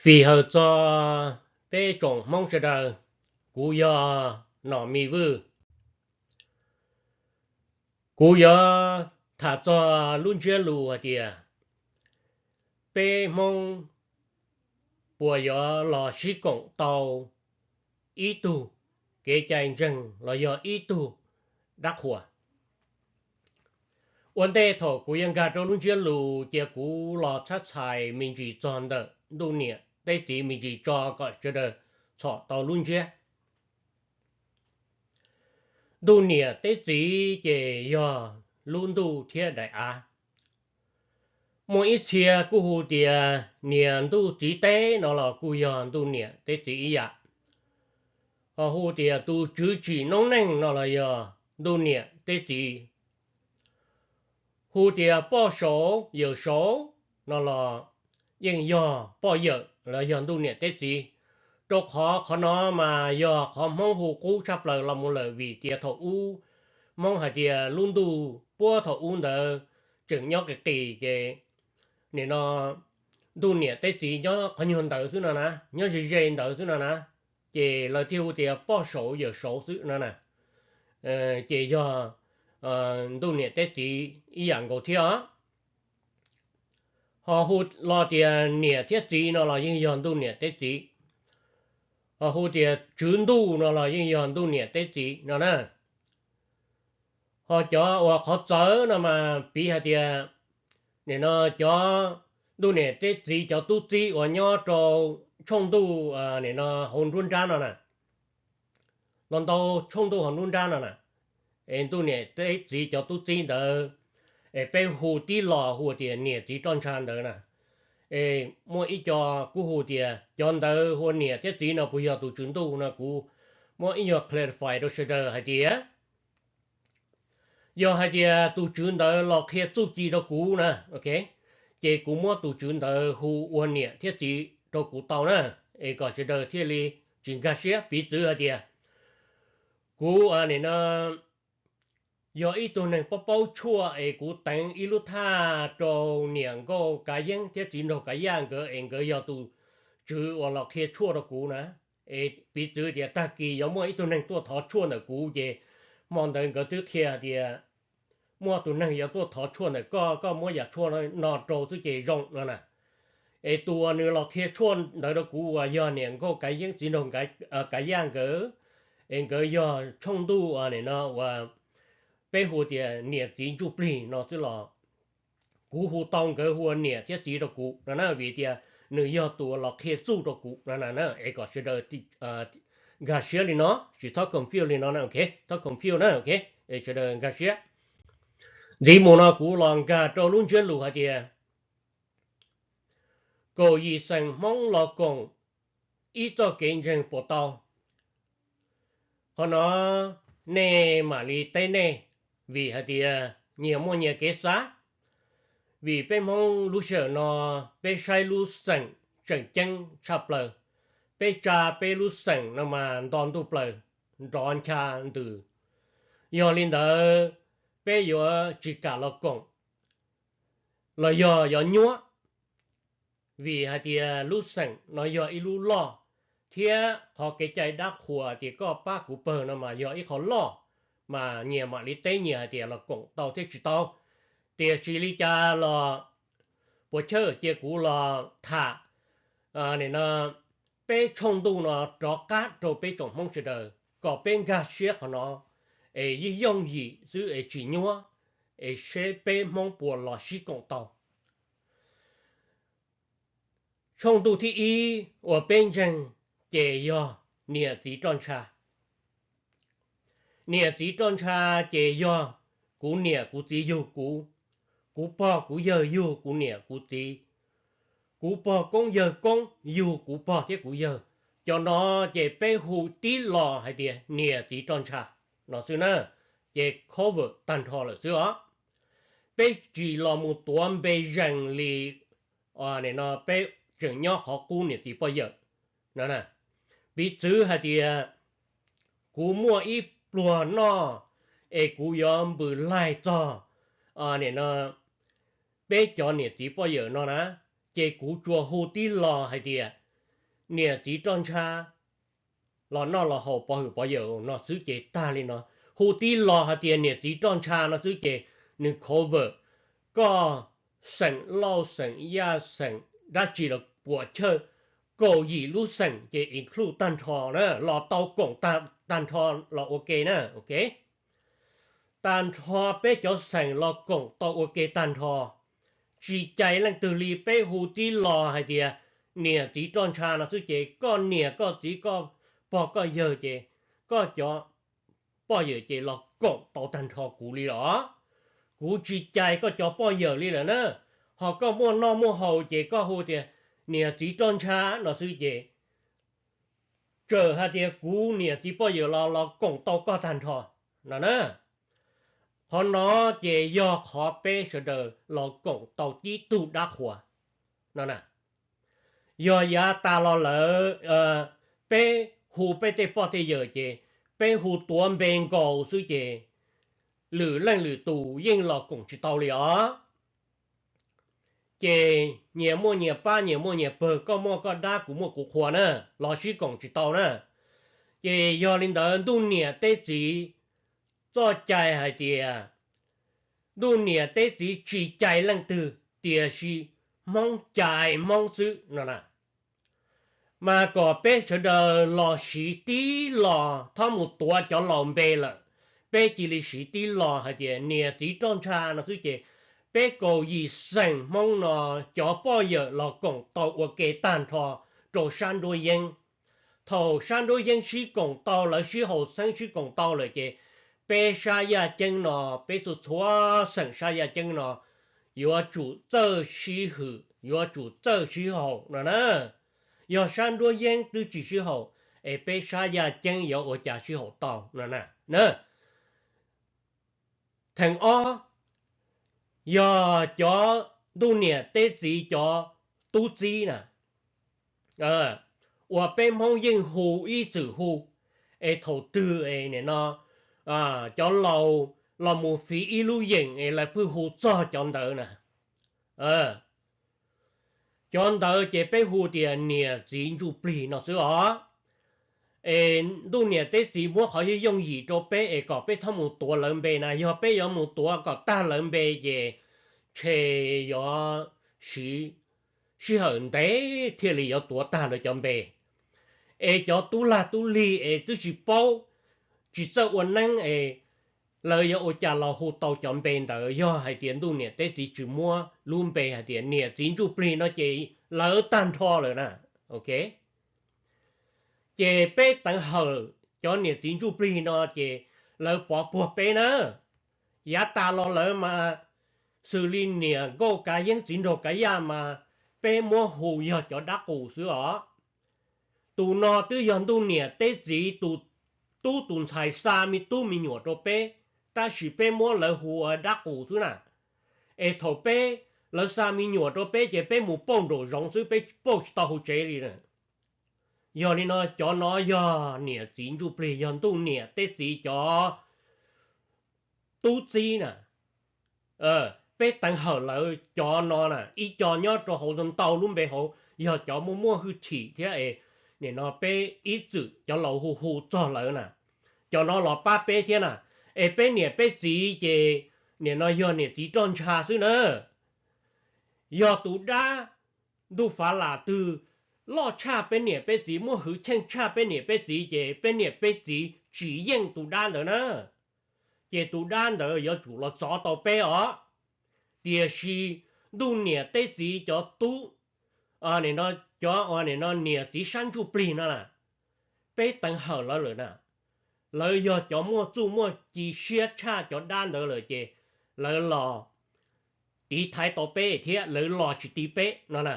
Fim hawm txog peb tsoom Hmoob sawv daws, kuv yog Nom Mis Vwj. Kuv yuav tham txog lub ntsiab lus hais tias peb Hmoob puas yuav los sib koom tau ib tug kev cai ntseeg los yog ib tug dab qhuas. Ua ntej thaum kuv yuav nkag rau lub ntsiab lus, cia kuv los txhab txhais me ntsis txog ntawm ntuj niam teb txiv me ntsis tso kom sawv daws txhom tau lub ntsiab. Ntuj niam teb txiv ces yog lub ntuj thiab daim av. Muaj ib txhia kuj hu tias niam ntuj txiv teb no los kuj yog ntuj niam teb txiv ib yam. Ho hu tias tus tswv tsim noob neej no los yog ntuj niam teb txiv. Hu tias poj saud yawm saud no los yeej yog poj yawm los yog ntuj niam teb txiv. Rau qhov qhov no mas yog qhov Hmoob hu qub tshaj plaws los mus lawm, vim tias thaum ub Hmoob hais tias lub ntuj puab thaum ub ntawd tseem nyob qis qis ces nim no ntuj niam teb txiv nyob qhov nyuag ntawd xwb no na, nyob ze ze ntawd xwb no na, ces lawv thiaj hu tias poj saud yawm saud xwb no na. Ces yog ntuj niam teb txiv ib yam nkaus thiab os. Ho hu los tias niam thiab txiv no los yeej yog ntuj niam teb txiv. Ho hu tias tswv ntuj no los yeej yog ntuj niam teb txiv no na. Ho cov uas qhov txawv no mas piv hais tias nim no cov ntuj niam teb txiv cov tub txib uas nyob rau tshooj ntuj nim no hauv nruab nrab no na, los ntau tshooj ntuj hauv nruab nrab no na, es ntuj niam teb txiv cov tub txib ntawd, es peb hu tib los hu tias niam txiv roj ntsha ntawd na. Es muaj ib co kuj hu tias cov ntawd hu ua niam thiab txiv no puas yog tus tswv ntuj no, kuv muab ib nyuag clarify rau sawv daws hais tias yog hais tias tus tswv ntawd los qhia txuj ci rau kuv na, ces kuv muab tus tswv ntawd hu ua niam thiab txiv rau kuv tau na, es kom sawv daws thiaj li tsis nkag siab. Piv txwv hais tias kuv nim no yog ib tug neeg paub paub tshuaj es kuv teev ib lub thaj rau niam nkauj kav yeeb thiab txiv nraug kav yaj nkawd es nkawd yog tus tswv uas los qhia tshuaj rau kuv na. Es piv txwv tias tag kis yuav muaj ib tug neeg tuaj thov tshuaj ntawm kuv ces hmo ntawd nkawd twb qhia tias muaj tus neeg yuav tuaj thov tshuaj ntawm koj, koj muab yam tshuaj no rau xwb ces zoo no na. Es tus uas nws los qhia tshuaj ntawd rau kuv uas yog niam nkauj kav yeeb txiv nraug kav yaj nkawd, es nkawd yog tshooj ntuj nim no uas peb hu tias niam txiv ntsuj plig no xwb los kuv hu tau nkawd hu ua niam thiab txiv rau kuv no na, vim tias nws yog tus uas los qhia txuj rau kuv no na. Es kom sawv daws nkag siab li no, tsis txhob confuse li no, txhob confuse na, es sawv daws nkag siab. Ntxiv mus no kuv los nkag rau lub ntsiab lus hais tias kaum yim xeem Hmoob los koom ib txoj kev ntseeg puas tau? Qhov no nej mam li teb nej, vim hais tias nyias muaj nyias kev xav. Vim peb Hmoob lub sij hawm no peb saib lub xeem tseem ceeb tshaj plaws, peb tsa peb lub xeem no mas nto ntuj plaws nrov ncha ntws. Yog li ntawd peb yuav tsis kam los koom los yog yuav nyuab, vim hais tias lub xeem no yog ib lub loj, thiab qhov kev cai dab qhuas tias koj pab kuv pawg no mas yog ib qho loj, mas nyias mam li teb nyias hais tias los koom tau thiab tsis tau. Tiam sis li cas los puas chawj cia kuv los tham nim no peb tshooj ntuj no rov qab rau peb tsoom Hmoob sawv daws kom peb nkag siab qhov no, es yeej yooj yim xwb es tsis nyuab, es seb peb Hmoob puas los sib koom tau. Tshooj ntuj thib ib uas peb ntseeg ces yog niam txiv roj ntsha. Niam txiv roj ntsha ces yog kuv niam kuv txiv yug kuv, kuv pog kuv yawg yug kuv niam kuv txiv, kuv pog koob yawg koob yug kuv pog thiab kuv yawg. Cov no ces peb hu tib lo hais tias niam txiv roj ntsha no xwb na, ces cover tag nrho lawm xwb os. Peb tsis los mus tuav npe zees li no peb tseem nyob qhov qub niam txiv poj yawm no. Piv txwv hais tias kuv muaj ib pluag noj es kuv yuav npws laig txog nim no peb cov niam txiv poj yawm no na, ces kuv tsuas hu tib lo hais tias niam txiv roj ntsha los noj los haus pov hwm pov yawm no xwb ces tag li no. Hu tib lo hais tias niam txiv roj ntsha no xwb ces nws cover koj xeem Lauj xeem Yaj xeem dab tsi los puam chawj kaum yim lub xeem ces include tag nrho na, los tau koom tag nrho los ua ke na. Tag nrho peb cov xeem los koom tau ua ke tag nrho. Tsis cais leej twg li, peb hu tib lo hais tias niam txiv roj ntsha no xwb ces koj niam koj txiv koj pog koj yawg ces koj cov poj yawm ces los koom tau tag nrho kuv li los. Kuv tsis cais koj cov poj yawm li lawm na. Ho koj muaj noj muaj haus ces koj hu tias niam txiv roj ntsha no xwb ces txawm hais tias kuv niam txiv poj yawm los los koom tau koj tag nrho no na. Qhov no ces yog qhov peb sawv daws los koom tau tib tug dab qhuas no na. Yog yav tas los lawm peb hu peb tej poj tej yawm ces peb hu tuav npe nkaus xwb ces lwm leej lwm tus yeej los koom tsis tau li os. Ces nyias muaj nyias pab, nyias muaj nyias pawg, koj muaj koj dab, kuv muaj kuv qhua na, los sib koom tsis tau na. Ces yog li ntawd ntuj niam teb txiv txoj cai hais tias ntuj niam teb txiv tsis cais leej twg, tiam sis Hmoob cais Hmoob xwb no na. Mas kom peb sawv daws los siv tib lo, txhob mus tuav cov laus npe lawm. Peb cia li siv tib lo hais tias niam txiv roj ntsha no xwb ces peb kaum yim xeem Hmoob no cov poj yawm los koom tau ua ke tag nrho rau sab nruab yeeb. Thaum sab nruab yeeb sib koom tau, lawv sib haum xeeb sib koom tau lawm ces peb sab yaj ceeb no, peb txhua txhua xeem sab yaj ceeb no yuav tsum txawj sib hwm, yuav tsum txawj sib haum no na. Yog sab nruab yeeb twb tsis sib haum, es peb sab yaj ceeb yuav ua cas sib haum tau no na. Theem ob, yog cov ntuj niam teb txiv cov tub txib na, uas peb Hmoob yeej hu ib txwm hu, es thaum twg es nim no cov laus los mus fiv ib lub yeem es lawv pheej hu txog cov ntawd na. Cov ntawd ces peb hu tias niam txiv ntsuj plig no xwb os. Es ntuj niam teb txiv muab qhov yooj yooj yim rau peb es kom peb txhob mus tuav lawv npe na, yog peb yuav mus tuav kom tag lawv npe ces ntshe yuav siv sij hawm ntev thiaj li yuav tuav tag lawv cov npe. Es cov tub lag tub lig es twb tsis paub, tsis txawj ua neeb es lawv yuav ua cas los hu tau cov npe ntawd? Yog hais tias ntuj niam teb txiv tsis muab lub npe hais tias niam txiv ntsuj plig no ces lawv tag nrho lawm na. Ok, ces peb teev hawm cov niam txiv ntsuj plig no ces lawv pov puag peb na. Yav tas los lawm mas xws li niam nkauj kav yeeb txiv nraug kav yaj mas peb muab hu yog cov dab qus xwb os. Tus no twb yog ntuj niam teb txiv tus tub tus ntxhais xa me tub me nyuam rau peb, tab sis peb muab lawv hu ua dab qus xwb na. Es thaum peb, lawv xa me nyuam rau peb ces peb mus pauj nraum zoov xwb, peb pauj tsis tau hauv tsev li na. Yog li no cov no yog niam txiv ntsuj plig, yog ntuj niam teb txiv cov tub txib na. Peb teev hawm lawv cov no na, ib co nyob rau hauv ntau lub npe hauv yog cov muaj muaj hwj chim thiab es nim no peb ib txwm cov laus hu hu txog lawv na, cov no los pab peb thiab na. Es peb niam peb txiv ces nim no yog niam txiv roj ntsha xwb na. Yog tus dab ntuj fav lam twg loj tshaj peb niam peb txiv, muaj hwj chim tshaj peb niam peb txiv ces peb niam peb txiv tsis yeej tus dab ntawd na. Ces tus dab ntawd yuav tsum los txov tau peb os. Tiam sis ntuj niam teb txiv cov tub, cov nim no niam txiv sab ntsuj plig no na, peb teev hawm lawv lawm na. Lawv yog cov muaj txuj muaj ci siab tshaj cov dab ntawd lawm ces lawv los tiv thaiv tau peb thiab lawv los tsis ti peb no na.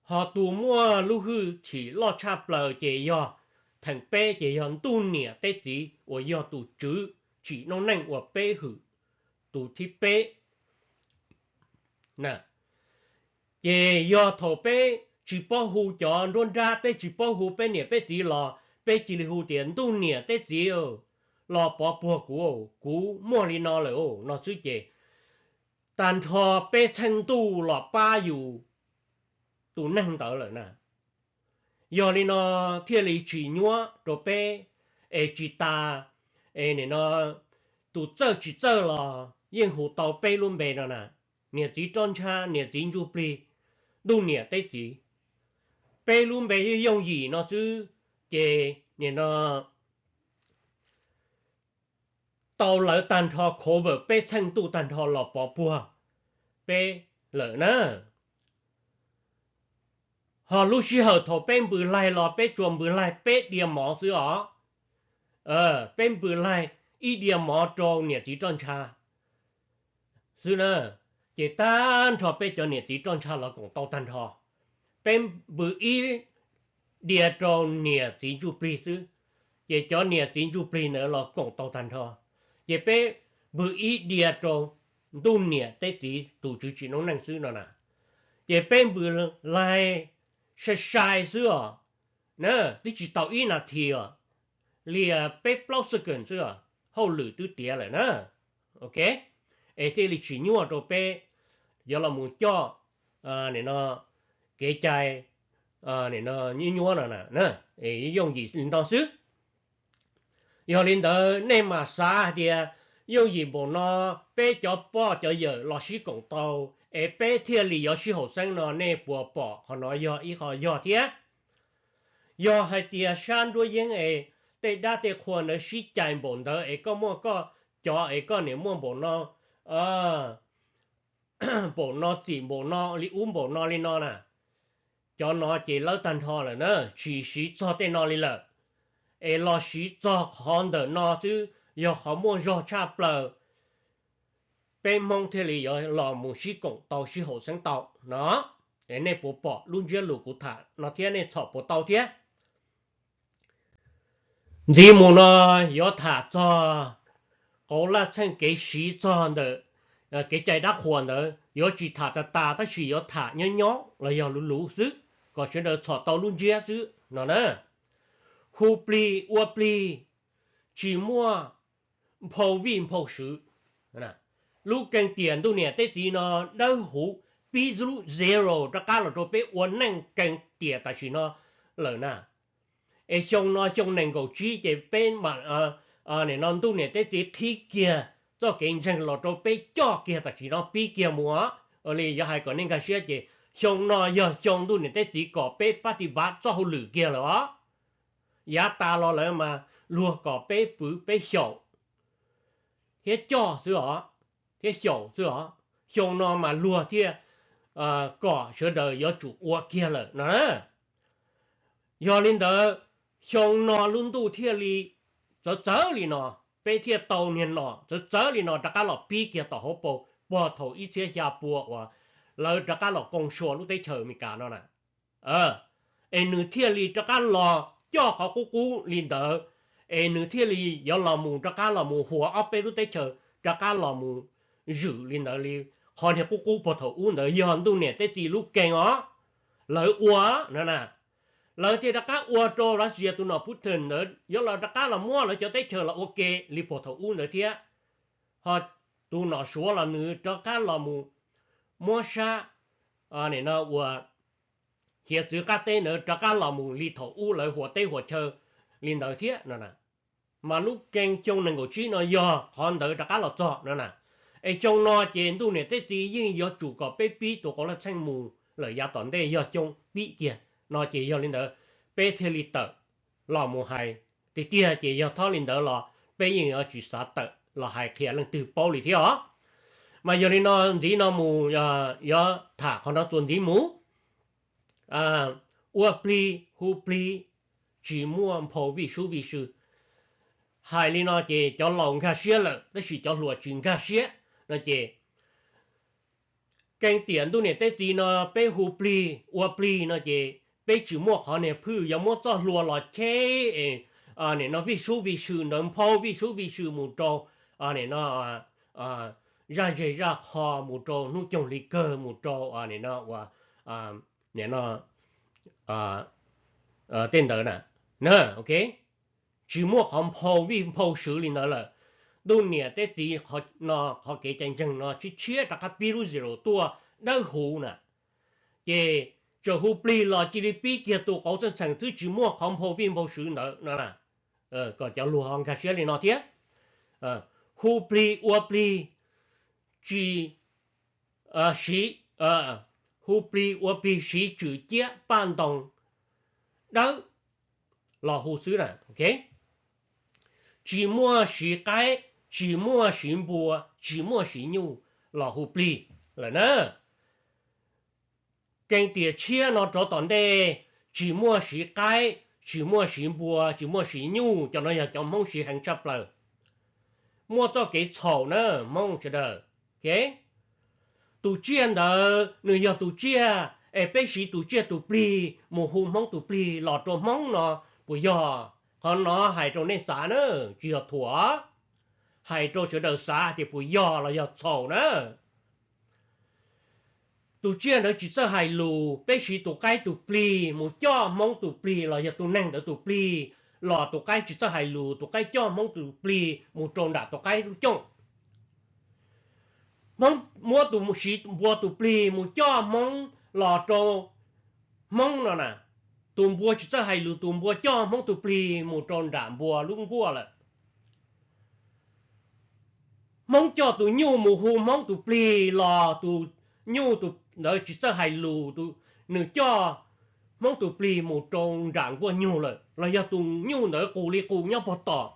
Ho tus muaj lub hwj chim loj tshaj plaws ces yog theem peb ces yog ntuj niam teb txiv uas yog tus tswv tsim noob neej uas peb hwm tus thib peb na. Ces yog thaum peb tsis paub hu cov nruab nrab, peb tsis paub hu peb niam peb txiv los peb cia li hu tias ntuj niam teb txiv los pov puag kuv, kuv muaj li no lawm no xwb ces tag nrho peb txheej ntuj los pab yus tus neeg ntawd lawm na. Yog li no thiaj li tsis nyuab rau peb, es tsis tas, es nim no tus txawj tsis txawj los yeej hu tau peb lub npe no na, niam txiv roj ntsha, niam txiv ntsuj plig, ntuj niam teb txiv. Peb lub npe yooj yim no xwb, ces nim no tau lawv tag nrho, cover peb txheej ntuj tag nrho los pov puag peb lawm na. Ho lub sij hawm thaum peb npws laig los peb tsuas npws laig peb diav mov xwb os. Peb npws laig ib diav mov rau niam txiv roj ntsha xwb na, ces tag nrho peb cov niam txiv roj ntsha los koom tau tag nrho. Peb npws ib diav rau niam txiv ntsuj plig xwb, ces cov niam txiv ntsuj plig ntawd los koom tau tag nrho. Ces peb npws ib diav rau ntuj niam teb txiv tus tswv tsim noob neej xwb no na. Ces peb npws laig sai sai xwb os, na, twb tsis tau ib nas this os, li peb plaub second xwb os, hauj lwm twb tiav lawm na. Ok, es thiaj li tsis nyuaj rau peb yuav los mus coj nim no kev cai nim no nyuab nyuab no na, yooj yim li no xwb. Yog li ntawd nej mam xav hais tias yooj yim npaum no, peb cov poj cov yawm los sib koom tau, es peb thiaj li yuav sib haum xeeb no, nej puas pom qhov no yog ib qho yog thiab? Yog hais tias sab nruab yeeb es tej dab tej qhua ntawd sib cais npaum ntawd es koj muaj koj cov es koj niam muaj npaum no, npaum no txim npaum no li ub npaum no li no na, cov no ces lawb tag nrho lawm na, tsis siv txog tej no li lawm. Es los siv txog qhov ntawm no xwb, yog qhov muaj zog tshaj plaws, peb Hmoob thiaj li yuav los mus sib koom tau sib haum xeeb tau no. Es nej puas pom lub ntsiab lus kuv tham no thiab nej txhom puas tau thiab? Ntxiv mus no yuav tham txog qauv laj txheej kev siv txog ntawm kev cai dab qhuas ntawd, yuav tsis tham tas tas tab sis yuav tham nyob nyob los yog luv luv xwb, kom sawv daws txhom tau lub ntsiab xwb no na. Hu plig ua plig tsis muaj nphau vij nphau sw. Lub keeb tiam ntuj niam teb txiv no dawb huv, pib lub zero rov qab los rau peb ua neej keeb tiam tam sim no lawm na. Es xyoo no xyoo nees nkaum tsib ces peb mam, nim no ntuj niam teb txiv qhib kiag txoj kev ntseeg los rau peb coj kiag tam sim no pib kiag mus. Ua li yuav hais kom nej nkag siab ces xyoo no yog xyoo ntuj niam teb txiv kom peb pab tiv vav txoj hauj lwm kiag lawm os. Yav tas los lawm mas luag kom peb pw peb xyaum thiab coj xwb os, thiab xyaum xwb os. Xyoo no mas luag thiaj kom sawv daws yuav tsum ua kiag lawm no na. Yog li ntawd, xyoo no lub ntuj thiaj li txawv txawv li no, peb thiaj tau niag nom txawv txawv li no rov qab los pib kiag tom hauv paus pog thaum ib txhiab xya pua uas lawv rov qab los koo sua lub teb chaws Amelikas no na. Es nws thiaj li rov qab los coj qhov qub qub li ntawd, es nws thiaj li yuav los mus rov qab los mus huas ob peb lub teb chaws rov qab los mus zwm li ntawd li. Qhov niag qub qub pog thaum ub ntawd yog ntuj niam teb txiv lub keeb os, lawv ua no na. Lawv thiaj rov qab ua rau Russia tus nom Putin ntawd yuav los rov qab los muab lawv cov teb chaws los ua ke li pog thaum ub ntawd thiab. Ho tus nom Suav los nws rov qab los mus muab sab, nim no ua hiav txwv qab teb ntawd rov qab los mus li thaum ub lawv huas teb huas chaw li ntawd thiab no. Mas lub keeb xyoo nees nkaum tsib no yog qhov ntawd rov qab los txog no na. Es xyoo no ces ntuj niam teb txiv yeej yuav tsum kom peb pib tus qauv laj txheej mus lawm yav tom ntej yog xyoo pib kiag no ces yog li ntawd peb thiaj li tawm los mus hais tiag tiag ces yog thob li ntawd los peb yeej yuav tsis xav tawm los hais qhia leej twg paub li thiab os. Mas yog li no ntxiv no mus yuav tham qhov no txuas ntxiv mus. Ua plig hu plig tsis muaj nphau vij sub vij sw. Hais li no ces cov laus nkag siab lawm tab sis cov hluas tsis nkag siab no ces keeb tiam ntuj niam teb txiv no peb hu plig ua plig no ces peb tsis muaj qhov niag phwj yuav muab txoj hlua los cheb es nim no vij sub vij sw ntawd nphau vij sub vij sw mus rau nim no zaj zej zaj qho mus rau hnub coog hli kawg mus rau nim no ua nim no tej ntawd na. Tsis muaj qhov nphau vij nphau sw li ntawd lawm. Ntuj niam teb txiv no qhov kev cai ntseeg no tshiab tshiab rov qab pib lub zero tuaj dawb huv na. Ces txawm hu plig los cia li pib kiag tus qauv txheej txheem twb tsis muaj qhov nphau vij nphau sw ntawd no. Kom cov luag ho nkag siab li no thiab. Hu plig ua plig, tsis, siv, hu plig ua plig siv tswm ciab paj ntoos dawb los hu xwb na. Tsis muaj siv qaib, tsis muaj siv npua, tsis muaj siv nyuj los hu plig lawm na. Keeb tiam tshiab no rov tom ntej, tsis muaj siv qaib, tsis muaj siv npua, tsis muaj siv nyuj, cov no yog cov Hmoob siv heev tshaj plaws. Muaj txoj kev txhaum na Hmoob sawv daws. Tus tsiaj ntawd nws yog tus tsiaj, es peb siv tus tsiaj tus plig mus hu Hmoob tus plig los rau Hmoob no puas yog? Qhov no hais rau nej xav na, tsis yog thuam. Hais rau sawv daws xav tias puas yog los yog txhaum na. Tus tsiaj ntawd tsis txawj hais lus, peb siv tus qaib tus plig mus coj Hmoob tus plig los yog tus neeg ntawd tus plig, los tus qaib tsis txawj hais lus, tus qaib coj Hmoob tus plig mus rau nram tus qaib lub cooj. Hmoob muab tus siv npua tus plig mus coj Hmoob los rau Hmoob no na, tus npua tsis txawj hais lus, tus npua coj Hmoob tus plig mus rau nram npua lub nkuaj lawm. Hmoob coj tus nyuj mus hu Hmoob tus plig los tus nyuj ntawd tsis txawj hais lus, nws coj Hmoob tus plig mus rau nram nkuaj nyug lawm, los yog tus nyuj ntawd qus li qus nyob pog tom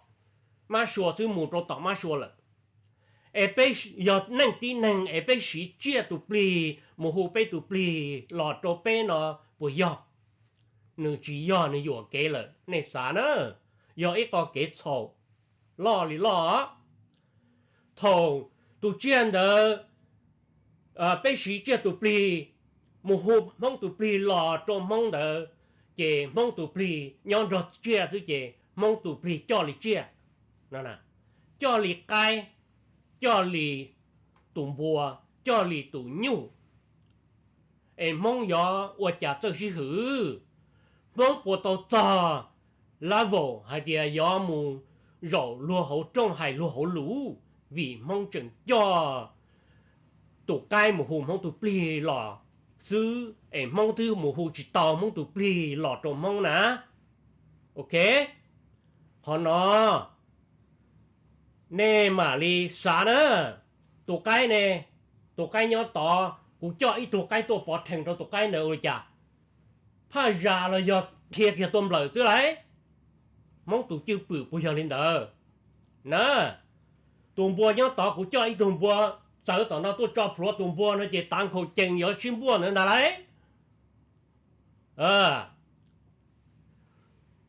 mab sua xwb mus rau tom mab sua lawm. Es peb yog neeg tib neeg es peb siv tsiaj tus plig mus hu peb tus plig los rau peb no puas yog? Nws tsis yog, nws yuam kev lawm, nej xav na. Yog ib qho kev txhaum loj li loj. Thaum tus tsiaj ntawd, peb siv tsiaj tus plig mus hu Hmoob tus plig los rau Hmoob ntawd, ces Hmoob tus plig nyob nrog tsiaj xwb ces Hmoob tus plig coj li tsiaj, coj li qaib, coj li tus npua, coj li tus nyuj. Es Hmoob yuav ua cas txawj sib hwm? Hmoob puas tau txog level hais tias yuav mus zaum luag hauv rooj hais luag hauv lus, vim Hmoob tseem coj tus qaib mus hu Hmoob tus plig los xwb, es Hmoob twb mus hu tsis tau Hmoob tus plig los rau Hmoob na. Ok, qhov no nej mam li xav na. Tus qaib ne, tus qaib nyob tod, kuv coj ib tug qaib tuaj pov rhees rau tus qaib ntawd ua li cas? Phaj zas los yog dhia kiag tua nplawm xwb lauj. Hmoob tus cwj pwm puas yog li ntawd na? Tus npua nyob tod, kuv coj ib tug npua txawv tom no tuaj tso plhuav tus npua no ces tav nkhaus cees yuav sib npuaj ntawd ntag lauj.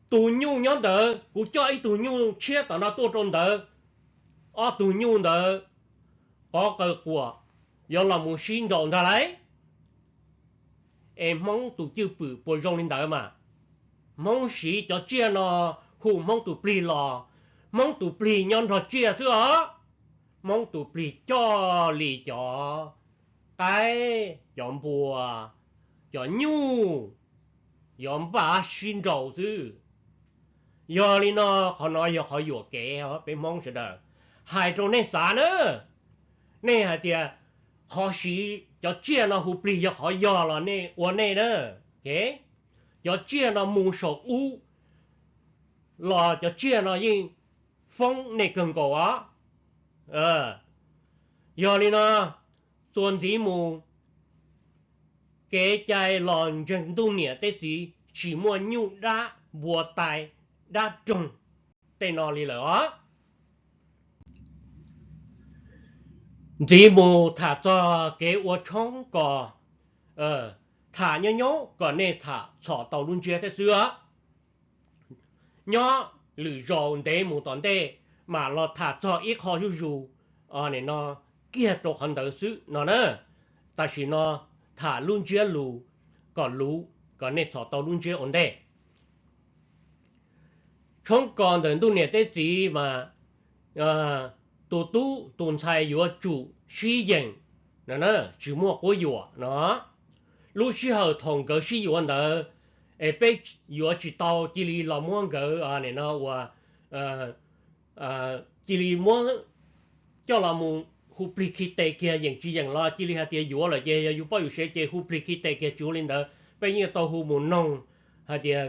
Tus nyuj nyob ntawd, kuv coj ib tug nyuj tshiab tom no tuaj rau ntawd, ob tug nyuj ntawd qov qaws quas yuav los mus sib nraus ntag lauj. Es Hmoob tus cwj pwm puas zoo li ntawd mas? Hmoob siv cov tsiaj no hu Hmoob tus plig los, Hmoob tus plig nyob nrog tsiaj xwb os. Hmoob tus plig coj li cov qaib, cov npua, cov nyuj, yuav npaj sib nraus xwb. Yog li no, qhov no yog qhov yuam kev os peb Hmoob sawv daws. Hais rau nej xav na, nej hais tias qhov siv cov tsiaj no hu plig yog qhov yog los nej ua nej na. Cov tsiaj no mus saum ub los cov tsiaj no yeej foob nej kawg nkaus os. Yog li no, txuas ntxiv mus, kev cai los ntseeg ntuj niam tej txiv, tsis muaj nyuj dab npua tais dab roog tej no li lawm os. Ntxiv mus tham txog kev ua tshoob kos, tham nyob nyob kom nej tham txhom tau lub ntsiab thiab xwb os. Nyob lwm zaus ntev mus tom ntej mam los tham txog ib qho zuj zus no kiag rau qhov ntawd xwb no na. Tam sim no tham lub ntsiab lus kom luv, kom nej txhom tau lub ntsiab ua ntej. Tshoob kos ntawm ntuj niam tej txiv mas tus tub tus ntxhais yuav tsum sib yeem, tsis muaj quab yuam no. Lub sij hawm thaum nkawd sib yuav ntawd, es peb yuav tsis tau cia li los muab nkawd no ua, cia li muab coj los mus hu plig khi tes kiag, yeem tsis yeem los cia li hais tias yuav lawm ces yog yus poj yus sev ces hu plig khi tes kiag, tsis ua li ntawd. peb yeej tau hu mus noog hais tias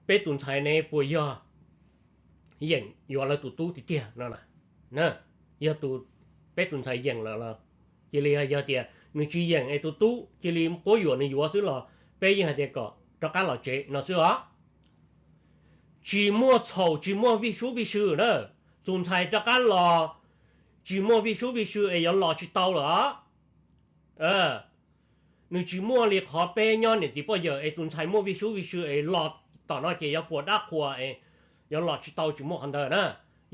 peb tus ntxhais ne puas yog yeem yuav lawv tus tub tiag tiag no. Yog tus, peb tus ntxhais yeem lawm los cia li, yog tias nws tsis yeem es tus tub cia li quab yuam nws yuav xwb los peb yeej hais tias kom rov qab los tsev no xwb os. Tsis muaj txhaum tsis muaj vij sub vij sw na. Tus ntxhais rov qab los tsis muaj vij sub vij sw es yuav los tsis tau lawm os. Nws tsis muaj li qhov peb nyob niam txiv poj yawm es tus ntxhais muaj vij sub vij sw es los tom no ces yuav puas dab qhuas es yuav los tsis tau, tsis muaj qhov ntawd na.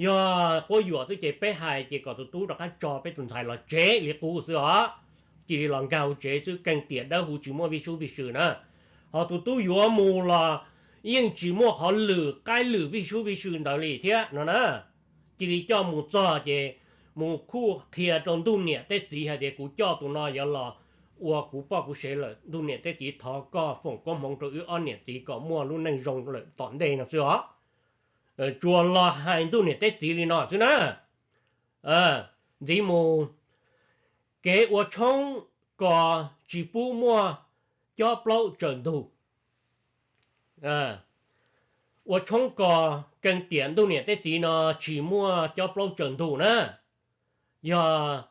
Yog quab yuam xwb ces peb hais ces kom tus tub rov qab tso peb tus ntxhais los tsev li qub xwb os. Cia li los nkag hauv tsev xwb, keej tiam dawb huv tsis muaj vij sub vij sw na. Ho tus tub yuav mus los yeej tsis muaj qhov lwm qaib lwm vij sub vij sw ntawd li thiab no na. Cia li coj mus txog ces mus khuj qhia rau ntuj niam tej txiv hais tias kuv coj tus no yuav los ua kuv poj kuv sev lawm, ntuj niam tej txiv thov koj foom koob hmoov rau wb ob niam txiv kom muaj lub neej zoo lawm tom ntej no xwb os. Tsuas los hais ntuj niam tej txiv li no xwb na. Ntxiv mus, kev ua tshoob kos tsis pub muaj cob plaub tsaws ntug. Ua tshoob kos keej tiam ntuj niam tej txiv no tsis muaj cob plaub tsaws ntug na. Yog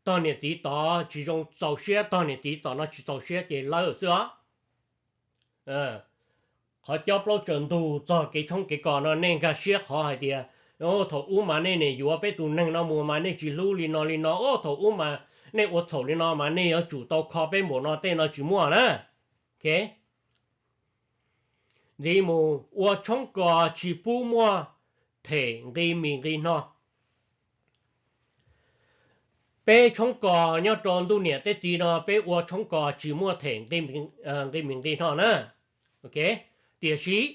tog niam txiv tod tsis zoo txaus siab, tog niam txiv tom no tsis txaus siab ces lawv xwb os. Qhov cob plaub tsaws ntug txog kev tshoob kev kos no nej nkag siab qhov hais tias thaum ub mas nej nim yuav peb tus neeg no mus mas nej tsis hlub li no li no, thaum ub mas nej ua txhaum li no mas nej yuav tsum tau kho peb npaum no, tej no tsis muaj na. Ntxiv mus, ua tshoob kos tsis pub muaj them nqi mis nqi hno. Peb tshoob kos nyob rau ntuj niam tej txiv no peb ua tshoob kos tsis muaj them nqi mis nqi hno na. Tiam sis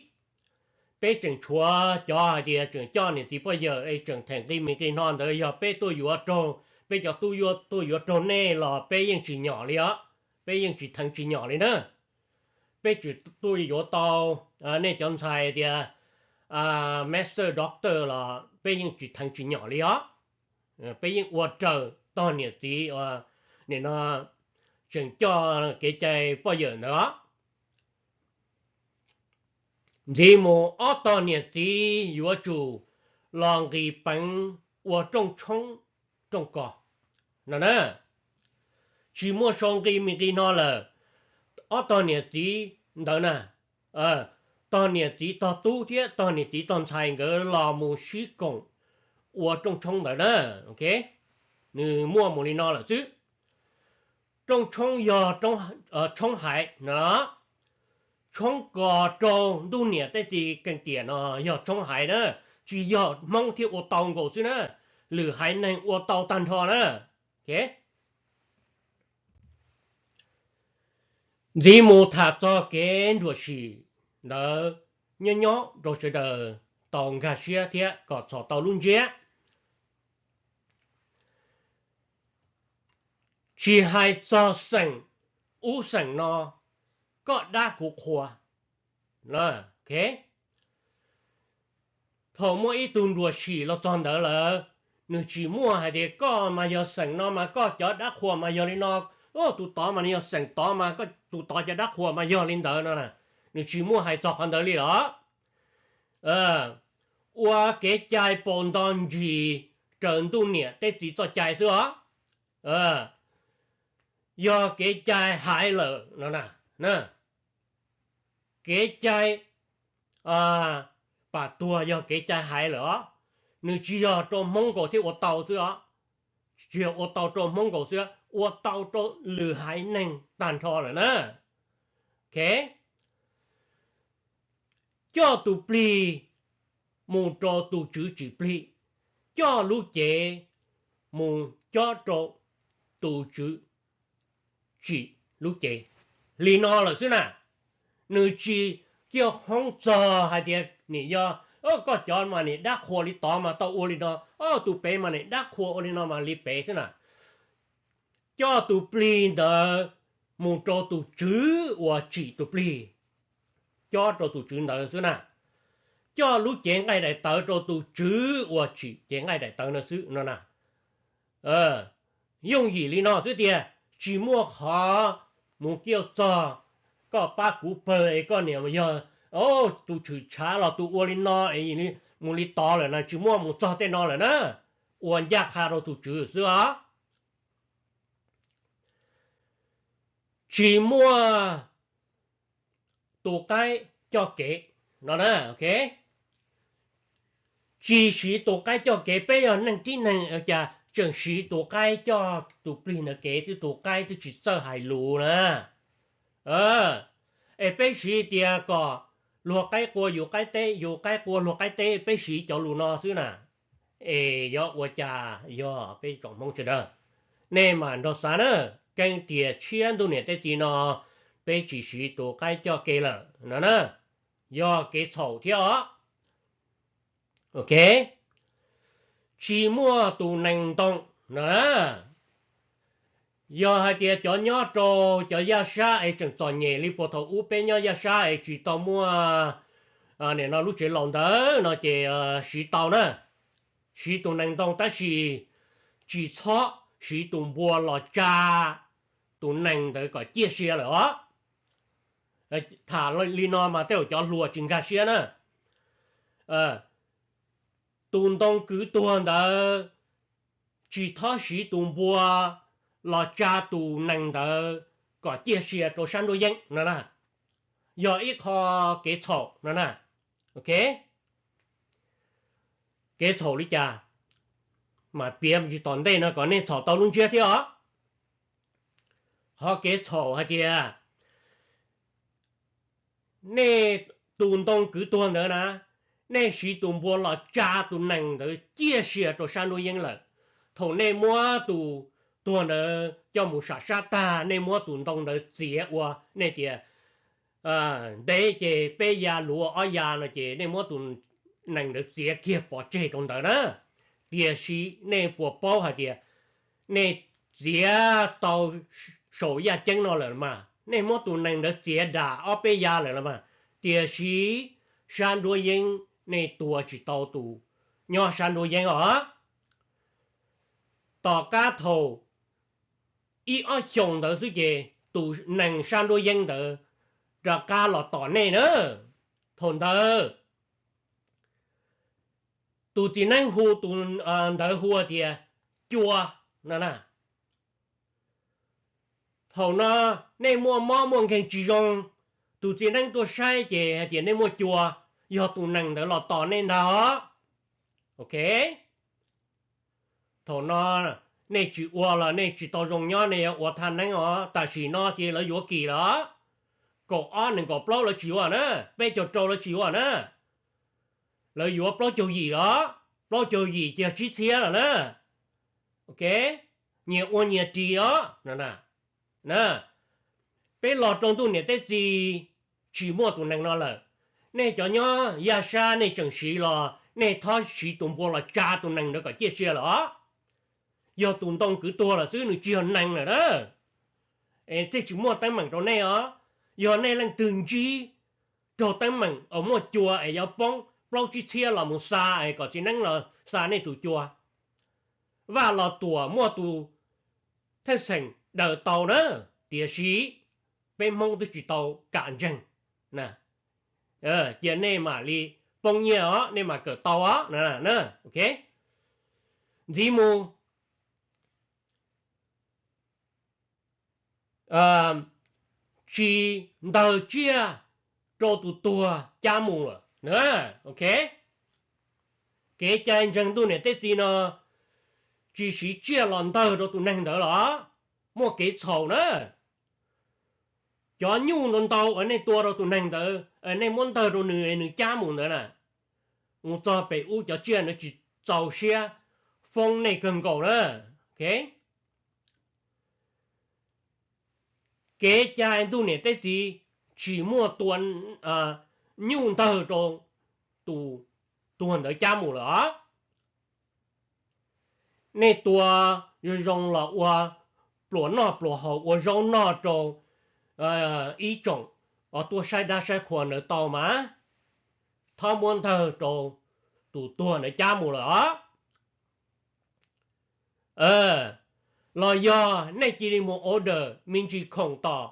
peb tseem tshuav cov hais tias tseem coj niam txiv poj yawm es tseem them nqi mis nqi hno ntawd, yog peb tuaj yuav raug, peb cov tub tuaj yuav raug nej los peb yeej tsis nyom li os, peb yeej tsis theev tsis nyom li na. Peb tseem tuaj yuav tau nej cov ntxhais tias master doctor los peb yeej tsis theev tsis nyom li os. Peb yeej ua raws tog niam txiv nim no tseem coj kev cai poj yawm ntawd os. Ntxiv mus ob tog niam txiv yuav tsum los nqis peev ua rooj tshoob rooj kos no na. Tsis muaj sau nqi mis nqi hno lawm. Ob tog niam txiv ntawd na, tog niam txiv tog tub thiab tog niam txiv tog ntxhais nkawd los mus sib koom ua rooj tshoob ntawd na. Nws muaj mus li no lawm xwb. Rooj tshoob yog tshoob haiv no. Tshoob kos rau ntuj niam tej txiv keej tiam no yog tshoob haiv na, tsis yog Hmoob thiaj ua tau nkaus xwb na, lwm haiv neeg ua tau tag nrho na. Ntxiv mus tham txog kev nruam sim ntawd nyob nyob rau sawv daws tau nkag siab thiab kom txhom tau lub ntsiab. Tsis hais txog xeem ub xeem no, koj dab kuv qhua. Thaum muaj ib tug nruam sim los txog ntawd lawm, nws tsis muaj hais tias koj mas yog xeem no mas koj cov dab qhuas mas yog li no, tus tod mas yog xeem tod mas tus tod cov dab qhuas mas yog li ntawd no. Nws tsis muaj hais txog qhov ntawd li los. Ua kev cai paus nto ntsis raws ntuj niam tej txiv txoj cai xwb os. Yog kev cai haiv lawm no, kev cai pam tuag yog kev cai haiv lawm os. Nws tsis yog rau Hmoob nkaus thiaj ua tau xwb os. Tsis yog ua tau rau Hmoob nkaus xwb, ua tau rau lwm haiv neeg tag nrho lawm na. Coj tus plig mus rau tus tswv tsim plig, coj lub cev mus cob rau tus tswv tsim lub cev. Li no lawm xwb na. Nws tsis ciaj hoob txog hais tias nim yog koj cov mas nim dab qhuas li tod mas tau ua li no, tus pem mas nim dab qhuas ua li no mas li pem xwb na. Coj tus plig ntawd mus rau tus tswv uas tsim tus plig, cob rau tus tswv ntawd xwb na. Coj lub cev nqaij daim tawv rau tus tswv uas tsim cev nqaij daim tawv ntawd xwb no na. Yooj yim li no xwb tiag, tsis muaj qhov mus ciaj txog koj pab kuv pawg es koj niam yog tus tshwm tshav los tus ua li no es mus li tod lawm na, tsis muaj mus txog tej no lawm na. Ua ncaj qha rau tus tswv xwb os. Tsis muaj tus qaib coj kev no na. Tsis siv tus qaib coj kev, peb yog neeg tib neeg cas tseem siv tus qaib coj tus plig ntawd kev, twb tus qaib twb tsis txawj hais lus na. Es peb siv tias kom luag qaib qua yus qaib teb, yus qaib qua luag qaib teb, peb siv cov lus no xwb na. Es yuav ua cas yog peb tsoom Hmoob sawv daws? Nej mam nrog xav na, keeb tiag tshiab ntuj niam tej txiv no peb tsis siv tus qaib coj kev lawm no na, yog kev txhaum thiab os. Ok, tsis muaj tus nees ntoo no na. Yog hais tias cov nyob rau cov yaj sab es tseem txom nyem li puag thaum ub peb nyob yaj sab es tsis tau muaj nim no lub tsev laus ntawd no ces siv tau na, siv tus nees ntoo tab sis tsis txhob siv tus npua los tsa tus nees ntawd kom ciaj sia lawm os. Tham li no mas tej zaum cov hluas tsis nkag siab na. Tus ntoo kwv tuag ntawd tsis txhob siv tus npua los tsa tus nees ntawd kom ciaj sia rau sab nruab yeeb no na. Yog ib qho kev txhaum no na. Ok, kev txhaum li cas? Mas piav tsis tom ntej no kom nej txhaum tau lub ntsiab thiab os. Qhov kev txhaum hais tias nej tus ntoo kwv tuag ntawd na, nej siv tus npua los tsa tus nees ntawd ciaj sia rau sab nruab yeeb lawm. Thaum nej muab tus tuag ntawd coj mus sam sab tag, nej muab tus ntoo ntawd txiav ua, nej tias ntev ces peb ya luav ob ya no ces nej muab tus nees ntawd txiav kiag pov tseg rau ntawd na. Tiam sis nej puas paub hais tias nej txiav tau saum yaj ceeb no lawm mas, nej muab tus nees ntawd txiav dam ob peb ya lawm los mas, tiam sis sab nruab yeeb nej tua tsis tau tus nyob sab nruab yeeb os. Tom qab thaum ib ob xyoos ntawd xwb ces tus nees sab nruab yeeb ntawd rov qab los tom nej na. Thaum ntawd tus txiv neeb hu tus ntawd hu tias cua no na. Thaum no nej muaj mob muaj nkeeg tsis zoo, tus txiv neeb tuaj saib ces hais tias nej muaj cua, yog tus nees ntawd los tom nej ntag os. Ok, thaum no nej tsis ua los nej tsis tau zoo nyob, nej yuav ua thaj neeb os. Tam sim no ces lawv yuav kim lawm, kaum ob nees nkaum plaub lawv tsis yuav na, peb caug rau lawv tsis yuav na, lawv yuav plaub caug yim los, plaub caug yim ces tsib txhiab lawm na. Ok, nyias ua nyias ris os. Peb los rau ntuj niam teb txiv tsis muaj tus nees no lawm. Nej cov nyob yaj sab nej tseem siv los nej txhob siv tus npua los tsa tus nees ntawd kom ciaj sia lawm os. Yog tus ntoo kwv tuag lawm xwb, nws tsis yog nees lawm na. Es thiaj tsis muaj teeb meem rau nej os. Yog nej leej twg ntsib raug teeb meem uas muaj cua es yuav poob plaub tsib txhiab los mus xa es kom txiv neeb los xa nej tus cua, Vaj Los Tuam muaj tus thej xeem daws tau na, tiam sis peb Hmoob twb tsis tau kam ntseeg. Cia nej mam li poob nyiaj os, nej mam kawm tau os. Ntxiv mus, tsis ntawg tsiaj rau tus tuag cab mus lawm. Ok, kev cai ntseeg ntuj niam teb txiv no tsis siv tsiaj los ntawg rau tus neeg ntawd los muaj kev txhaum na. Cov nyuj ntau ntau uas nej tua rau tus neeg ntawd, nej muab ntawg rau nws, nws cab mus ntawd na, mus txog pem ub cov tsiaj ntawd tsis txaus siab foob nej kawg nkaus na. Kev cai ntuj niam teb txiv tsis muaj tua nyuj ntawg rau tus tuag ntawd cab mus lawm os. Nej tua zoo zoo los ua pluas noj pluas haus, ua zaub noj rau ib tsoom uas tuaj saib dab saib qhua ntawd tau mas, txhob muab ntawg rau tus tuag ntawd cab mus lawm os. Los yog nej cia li mus order me ntsis khoom tom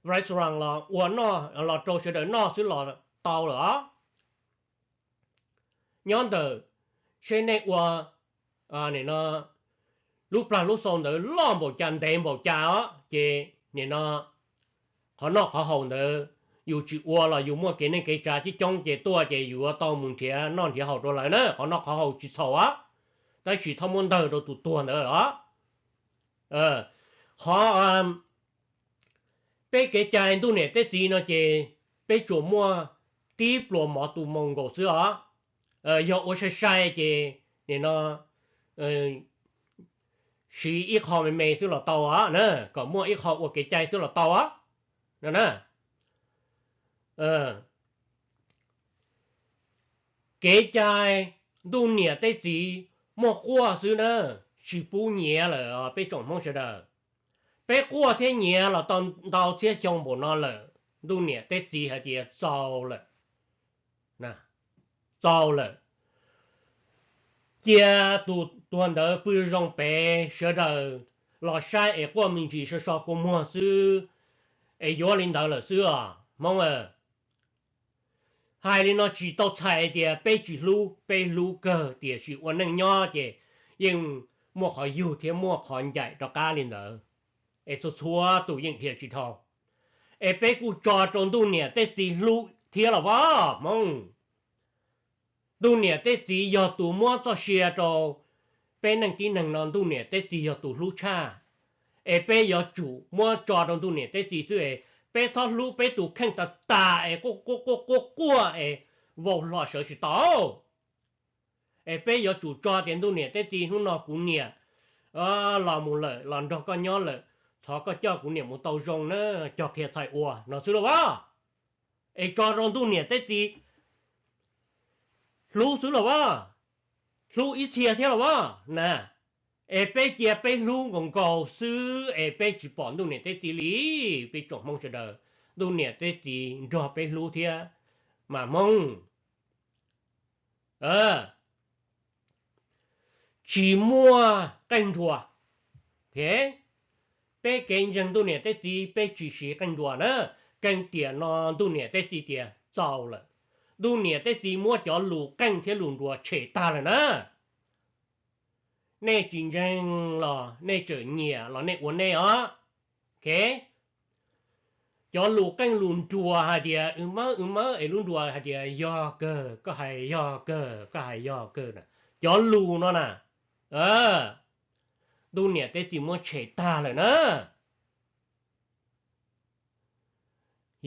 restaurant los ua noj los rau sawv daws noj xwb los tau lawm os. Nyob ntawm seb nej ua lub plag lub xau ntawd loj npaum cas ntev npaum cas os ces nim no qhov noj qhov haus ntawd yus tsis ua los yus muaj kev neej kev tsav coob coob ces tuaj ces yus yuav tau mus nrhiav noj nrhiav haus rau lawv na, qhov noj qhov haus tsis txhaum os, tab sis txhob muab ntawg rau tus tuag ntawd os. Qhov peb kev cai ntuj niam teb txiv no ces peb tsuas muaj tib pluas mov tus moos nkaus xwb os. Yog ua sai sai ces nim no siv ib qho me me xwb los tau os na, kom muaj ib qho ua kev cai xwb los tau os no na. Kev cai ntuj niam teb txiv muaj quaj xwb na, tsis pub nyiav lawm peb tsoom Hmoob sawv daws. Peb quaj thiab nyiav los tau ntau txhiab xyoo npaum no lawm, ntuj niam teb txiv hais tias txaus lawm, txaus lawm. Cia tus tuag ntawd pw zoo pem sawv daws los saib es quaj me ntsis so so kua muag xwb es yuav li ntawd lawm xwb os Hmoob. Hais li no tsis tau txhais tias peb tsis hlub, peb hlub kawg tiam sis ua neej nyob ces yeej muaj qhov yug thiab muaj qhov ncaim rov qab li ntawd, es txhua txhua tus yeej dhia tsis dhau. Es peb kuj tso rau ntuj niam teb txiv hlub thiab los as Hmoob. Ntuj niam teb txiv yog tus muab txoj sia rau peb neej tib neeg no, ntuj niam teb txiv yog tus hlub tshaj. Es peb yuav tsum muab tso rau ntuj niam teb txiv xwb es peb txhob hlub peb tus kheej tas tas es quaj quaj quaj quaj es vau hlo sawv tsis tau. Es peb yuav tsum tso tias ntuj niam teb txiv hnub no kuv niam los mus lawm los nrog koj nyob lawm, thov koj coj kuv niam mus tau zoo na, cog qhia txhais ua no xwb lauj as. Es tso rau ntuj niam teb txiv hlub xwb lauj as, hlub ib txhia thiab lauj as na. Es peb cia peb hlub nkaus nkaus xwb es peb tsis pom ntuj niam teb txiv li. Peb tsoom Hmoob sawv daws, ntuj niam teb txiv nrog peb hlub thiab mas Hmoob. Tsis muaj qeej nruas. Peb kev ntseeg ntuj niam teb txiv peb tsis siv qeej nruas na. Keej tiam no ntuj niam teb txiv tias txaus lawm. Ntuj niam teb txiv muab cov lus qeej thiab lus nruas tshem tag lawm na. Nej tsis ntseeg los nej tseem nyiam los nej ua nej os. Cov lus qeej lus nruas hais tias wb mawb wb mawb es lub nruas hais tias yog kawg, koj hais yog kawg, koj hais yog kawg. Cov lus no na, ntuj niam teb txiv muab tshem tag lawm na.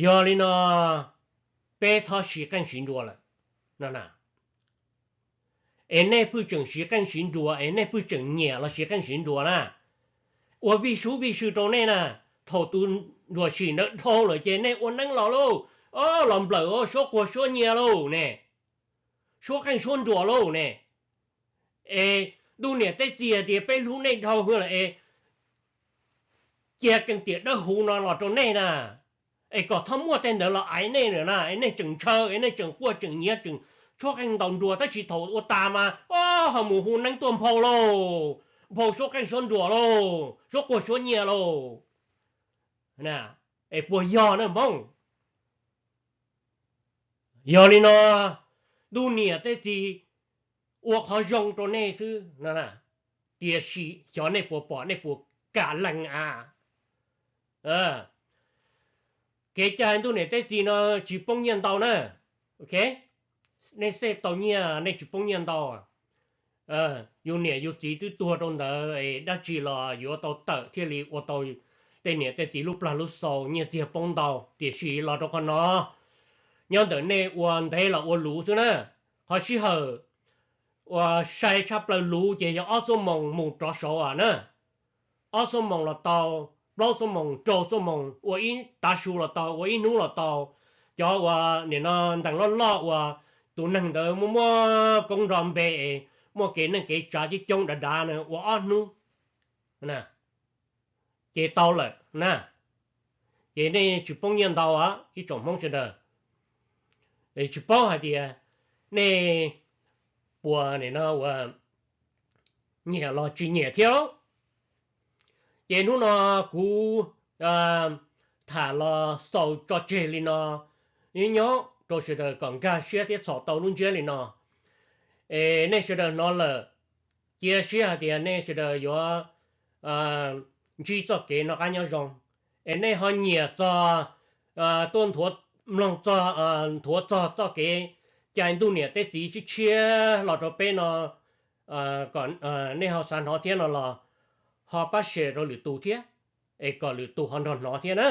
Yog li no, peb txhob siv qeej siv nruas lawm no na. Es nej pheej tseem siv qeej siv nruas es nej pheej tseem nyiam los siv qeej siv nruas na. Ua vij sub vij sw rau nej na, thaum tus nruas sim ntawd dhau lawm ces nej ua neeb los lauj, los nplawm suab quag suab nyias lauj ne, suab qeej suab nruas lauj ne. Es ntuj niam teb txiv tias peb hlub nej dhau hwv lawm es cia keej tiam dawb huv no los rau nej na, es kom txhob muaj tej ntawd los aiv nej lawm na, es nej tseem ntshaw es nej tseem quaj tseem nyiav tseem tshuab qeej ntaus nruas tab sis thaum ua tas mas ho mus hu neeb tuaj nphau lauj, nphau suab qeej suab nruas lauj, suab quag suab nyias lauj. Es puas yog na Hmoob? Yog li no, ntuj niam teb txiv ua qhov zoo rau nej xwb no, tiam sis xyov nej puas pom nej puas kam lees a. Kev cai ntuj niam teb txiv no tsis poob nyiaj ntau na. Nej xej tau nyiaj nej tsis poob nyiaj ntau. Yus niam yus txiv twb tuag rau ntawd es dab tsi los yuav tau tawm thiaj li ua tau tej niam tej txiv lub plag lub xau nyiaj txiag poob ntau, tiam sis los rau qhov no nyob ntawm nej ua ntev los ua luv xwb na. Qhov sij hawm uas sai tshaj plaws luv ces yog ob xuab moos mus rov saud na. Ob xuab moos los tau, plaub xuab moos, rau xuab moos, ua ib tav su los tau, ua ib hnub los tau. Cov uas nim no ntees loj loj uas tus neeg ntawd muaj muaj koob nrov npe es muaj kev neej kev tsav coob coob dav dav na ua ob hnub ces tau lawm na. Ces nej tsis poob nyiaj ntau ib tsoom Hmoob sawv daws. Tsis paub hais tias nej puas nim no ua nyiam los tsis nyiam thiab. Ces hnub no kuv tham los xaus tso tseg li no, nyob nyob rau sawv daws kom nkag siab thiab txhom tau lub ntsiab li no. Es nej sawv daws hnov lawm, cia siab hais tias nej sawv daws yuav ntsib txoj kev noj qab nyob zoo. Es nej ho nyiam txog, tuaj nthuav, mloog txog, nthuav txog txoj kev cai ntuj niam tej txiv tshiab tshiab los rau peb no, kom nej ho xav hnov thiab no los ho pab share rau lwm tus thiab, es kom lwm tus ho nrog hnov thiab na.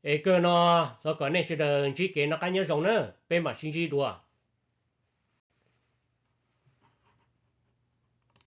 Es kawg no, thov kom nej sawv daws ntsib kev noj qab nyob zoo na, peb mam sib ntsib dua.